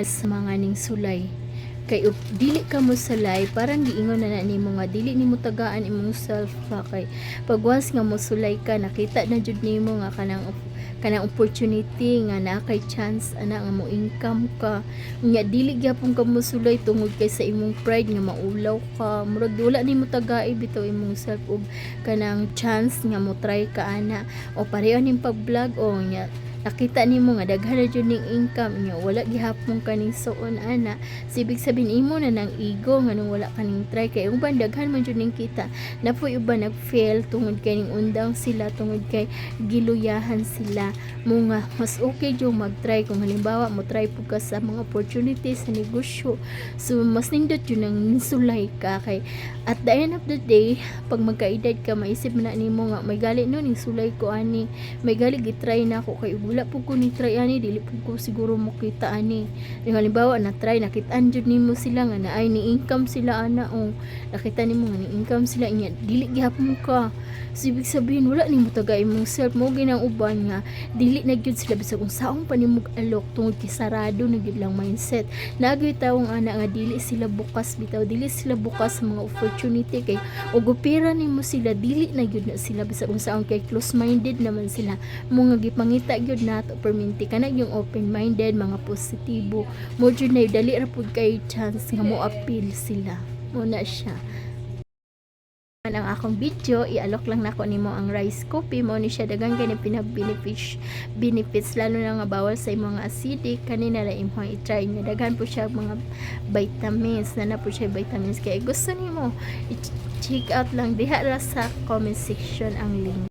Sa mga ning sulay kay ug dili ka mo sulay, parang giingon na na nimo nga dili nimo tagaan imong self ba. Kay pag once nga mosulay ka, nakita na jud nimo nga kanang opportunity nga naa kay chance ana nga mo income ka. Nya dili gyapon ka mosulay tungod kay sa imong pride nga maulaw ka, murag wala nimo tagai bitaw imong self og kanang chance nga mo try ka ana. O pareho ning pag-vlog o nya nakita nimo nga daghan na jud ning income nya wala gihapon kaning suon ana. So, ibig sabihin imo na nang ego nga nung wala kaning try, kay uban daghan man jud ning kita na po. Uban nag-fail tungod kay ning undang sila, tungod kay giluyahan sila mo nga mas okay jud mag-try. Kung halimbawa mo try pud ka sa mga opportunities sa negosyo, so mas nindot jud nang sulay ka, kay at the end of the day, pag magkaedad ka, maisip na nimo nga may gali no ning sulay ko ani, may gali gitry na ako, kay wala pud ko ni try ani, dili pud ko siguro mo kita ani. Yung halimbawa na try, nakitaan jud nimo sila nga naay ni income sila ana, o nakita nimo nga ni income sila nya dili gihapon ka. So ibig sabihin wala nimo taga imong self mo ginang uban nga dili na gyud sila bisag unsaon pa nimo alok, tungod kay sarado na gyud lang mindset. Nagoy tawong ana nga dili sila bukas bitaw, dili sila bukas sa mga opportunity, kay ug opera nimo sila, dili na gyud na sila bisag unsaon, kay close minded naman sila. Mo nga gipangita gyud nato perminti kana yung open minded, mga positibo mo jud na dali ra pud kay chance nga mo appeal sila mo na siya. Ang akong video, ialok lang nako nimo ang rice coffee mo ni siya. Daghan kay pinag benefits benefits, lalo na nga bawal sa imong acidic. Kanina ra imong i-try nga daghan po siya mga vitamins na na po siya vitamins. Kay gusto nimo i-check out lang diha ra sa comment section ang link.